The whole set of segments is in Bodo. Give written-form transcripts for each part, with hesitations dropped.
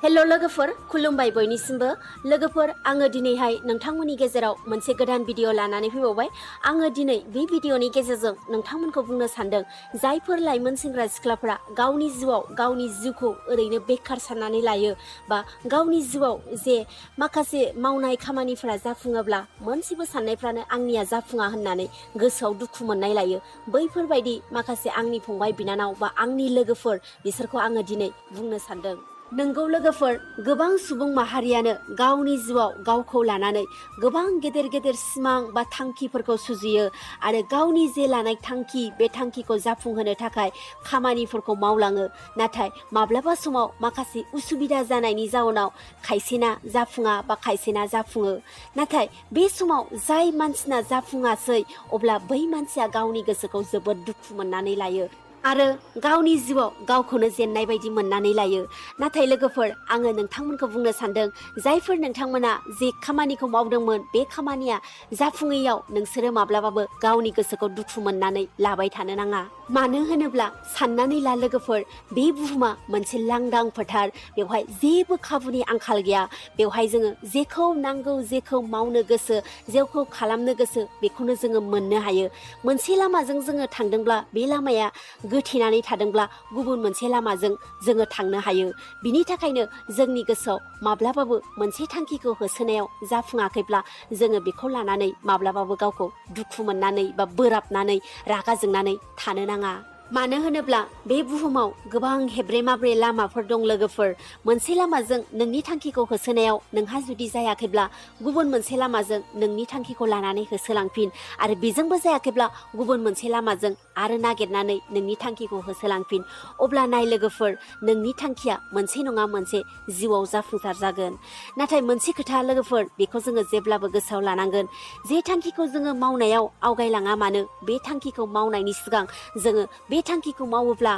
हेल' लोगोफोर खुलुमबाय बयनिसिमबो लोगोफोर आङो दिनैहाय नोंथांमोननि गेजेराव मोनसे गोदान भिडिअ लानानै फैबावबाय। आङो दिनै बे भिडिअनि गेजेरजों नोंथांमोनखौ बुंनो सानदों जायफोर लाइमोन सेंग्रा सिख्लाफोरा गावनि जिउआव गावनि जिउखौ ओरैनो बेखार साननानै लायो बा गावनि जिउआव जे माखासे मावनाय खामानिफोरा जाफुङोब्ला मोनसेबो साननायफ्रानो आंनिया जाफुङा होननानै गोसोआव दुखु मोननाय लायो। बैफोरबायदि माखासे आंनि फंबाय बिनानाव बा आंनि लोगोफोर बिसोरखौ आङो दिनै बुंनो सानदों। नोंगौ लोगोफोर गोबां सुबुं माहारियानो गावनि जिउआव गावखौ लानानै गोबां गेदेर गेदेर सिमां बा थांखिफोरखौ सुजुयो आरो गावनि जे लानाय थांखि बे थांखिखौ जाफुंहोनो थाखाय खामानिफोरखौ मावलाङो। नाथाय माब्लाबा समाव माखासे उसुबिदा जानायनि जाउनाव खायसेना जाफुङा बा खायसेना जाफुङो। नाथाय बे समाव जाय मानसिना जाफुङासै अब्ला बै मानसिया गावनि गोसोखौ जोबोद दुखु मोननानै लायो आरो गावनि जिउआव गावखौनो जेननाय बायदि मोननानै लायो। नाथाय लोगोफोर आङो नोंथांमोनखौ बुंनो सानदों जायफोर नोंथांमोना जे खामानिखौ मावदोंमोन बे खामानिया जाफुङैयाव नोंसोरो माब्लाबाबो गावनि गोसोखौ दुखु मोननानै लाबाय थानो नाङा। मानो होनोब्ला साननानै ला लोगोफोर बे बुहुमा मोनसे लांदां फोथार, बेवहाय जेबो खाबुनि आंखाल गैया। बेवहाय जोङो जेखौ नांगौ जेखौ मावनो गोसो जेखौ खालामनो गोसो बेखौनो जोङो मोननो हायो। मोनसे लामाजों जोङो थांदोंब्ला बे लामाया गोथेनानै थादोंब्ला गुबुन मोनसे लामाजों जोङो थांनो हायो। बिनि थाखायनो जोंनि गोसोआव माब्लाबाबो मोनसे थांखिखौ होसोनायाव जाफुङाखैब्ला जोङो बेखौ लानानै माब्लाबाबो गावखौ दुखु मोननानै बा बोराबनानै रागा जोंनानै थानो नाङा। मानो होनोब्ला बे बुहुमाव गोबां हेब्रे माब्रे लामाफोर दं लोगोफोर। मोनसे लामाजों नोंनि थांखिखौ होसोनायाव नोंहा जुदि जायाखैब्ला गुबुन मोनसे लामाजों नोंनि थांखिखौ लानानै होसोलांफिन आरो बेजोंबो जायाखैब्ला गुबुन मोनसे लामाजों आरो नागिरनानै नोंनि थांखिखौ होसोलांफिन। अब्ला नाय लोगोफोर नोंनि थांखिया मोनसे नङा मोनसे जिउआव जाफुंसार जागोन। नाथाय मोनसे खोथा लोगोफोर बेखौ जोङो जेब्लाबो गोसोआव लानांगोन, जे थांखिखौ जोङो मावनायाव आवगायलाङा मानो बे थांखिखौ मावनायनि सिगां जोङो बे थांखिखौ मावोब्ला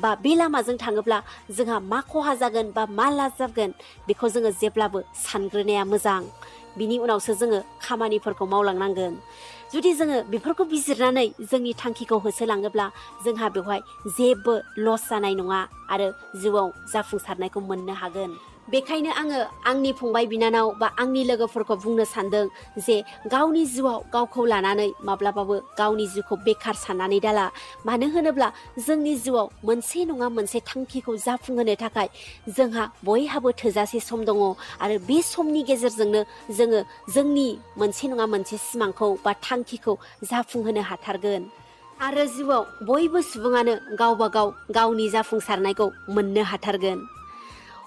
बा बे लामाजों थाङोब्ला जोंहा मा खहा जागोन बा मा लाब जागोन बेखौ जोङो जेब्लाबो सानग्रोनाया मोजां। बिनि उनावसो जोङो खामानिफोरखौ मावलांनांगोन। जुदि जोङो बेफोरखौ बिजिरनानै जोंनि थांखिखौ होसोलाङोब्ला जोंहा बेवहाय जेबो लस जानाय नङा आरो जिउआव जाफुंसारनायखौ मोननो हागोन। बेखायनो आङो आंनि फंबाय बिनानाव बा आंनि लोगोफोरखौ बुंनो सानदों जे गावनि जिउआव गावखौ लानानै माब्लाबाबो गावनि जिउखौ बेखार साननानै दाला। मानो होनोब्ला जोंनि जिउआव मोनसे नङा मोनसे थांखिखौ जाफुंहोनो थाखाय जोंहा बयहाबो थोजासे सम दङ आरो बे समनि गेजेरजोंनो जोङो जोंनि मोनसे नङा मोनसे सिमांखौ बा थांखिखौ जाफुंहोनो हाथारगोन। आरो जिउआव बयबो सुबुङानो गावबा गाव गावनि जाफुंसारनायखौ मोननो हाथारगोन।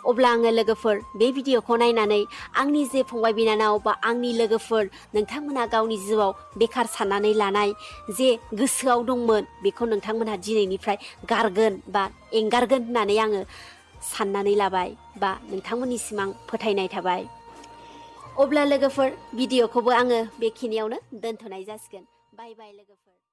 अब्ला आङो लोगोफोर बे भिडिअखौ नायनानै आंनि जे फंबाय बिनानाव बा आंनि लोगोफोर नोंथांमोना गावनि जिउआव बेखार साननानै लानाय जे गोसोआव दंमोन बेखौ नोंथांमोनहा दिनैनिफ्राय गारगोन बा एंगारगोन होननानै आङो साननानै लाबाय बा नोंथांमोननिसिम आं फोथायनाय थाबाय। अब्ला लोगोफोर भिडिअखौबो आङो बेखिनियावनो दोनथ'नाय जासिगोन। बाय बाय लोगोफोर।